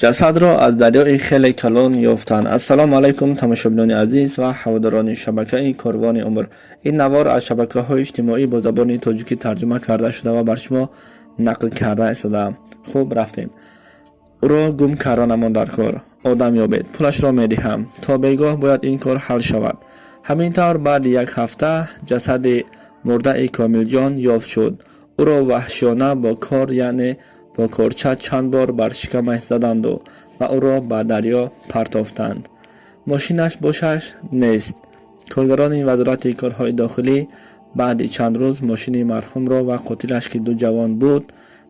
Ҷасадро аз дарёи хеле калон ёфтанд. Ассалому алайкум, тамошобинони азиз ва ҳаводорони шабакаи Корвони умр. Ин навор аз шабакаҳои иҷтимоӣ бо забони тоҷикӣ тарҷума карда шуда ва бар шумо нақл карда истодаам. Хуб, рафтем. Ӯро гум карданамон дар кор. Одам ёбед, пулашро медиҳам. То бегоҳ бояд ин кор ҳал шавад. Ҳамин тавр, баъди як ҳафта ҷасади мурдаи Комилҷон ёфт шуд. Ӯро ваҳшиёна бо кор, яъне бо корча, чанд бор бар шикамаш заданду ва ӯро ба дарё партофтанд. Мошинаш бошаш нест. Коргарони Вазорати корҳои дохилӣ баъди чанд рӯз мошини марҳумро ва қотилаш, ки ду ҷавон буд,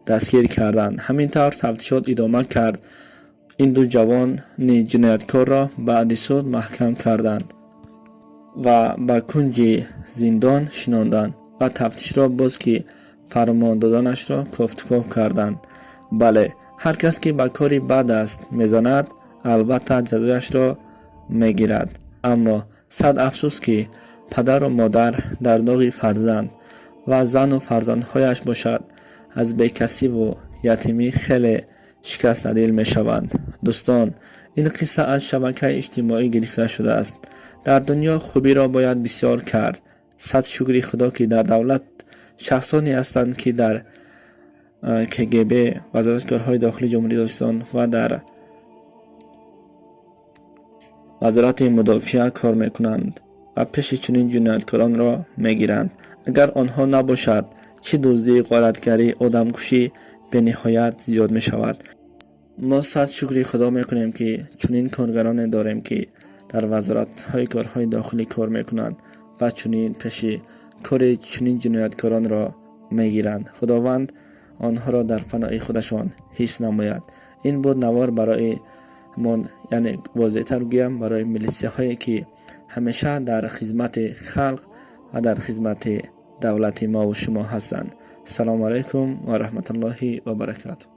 дастгир карданд. Ҳамин тавр тафтишот идома кард. Ин ду ҷавони ҷинояткорро баъди суд маҳкам карданд ва ба кунҷи зиндон шинонданд ва тафтишро боз, ки фармон доданашро кофтуков карданд. Бале, ҳар кас ки ба кори бад даст мезанад, албатта ҷазояшро мегирад. Аммо сад афсӯс, ки падару модар дар доғи фарзанд ва зану фарзандҳояш бошад, аз бекасиву ятимӣ хеле шикастадил мешаванд. Дӯстон, ин қисса аз шабакаи иҷтимоӣ гирифта шудааст. Дар дунё хубиро бояд бисёр кард. Сад шукри Худо, ки дар давлат шахсоне ҳастанд, ки дар КГБ, Вазорати корҳои дохилии Ҷумҳурии Тоҷикистон ва дар Вазорати мудофиа кор мекунанд ва пеши чунин ҷинояткоронро мегиранд. Агар онҳо набошад, чӣ дуздӣ, ғоратгарӣ, одамкушӣ бениҳоят зиёд мешавад. Мо сад шукри Худо мекунем, ки чунин коргароне дорем, ки дар вазоратҳои корҳои дохилӣ кор мекунанд ва чунин пеши кори чунин ҷинояткоронро мегиранд. Худованд онҳоро дар паноҳи худашон ҳифз намояд. Ин буд навор барои ҳамон, яъне возеҳтар гӯям, барои милисияҳое, ки ҳамеша дар хизмати халқ ва дар хизмати давлати мову шумо ҳастанд. Ассалому алайкум ва раҳматуллоҳи ва баракатуҳ.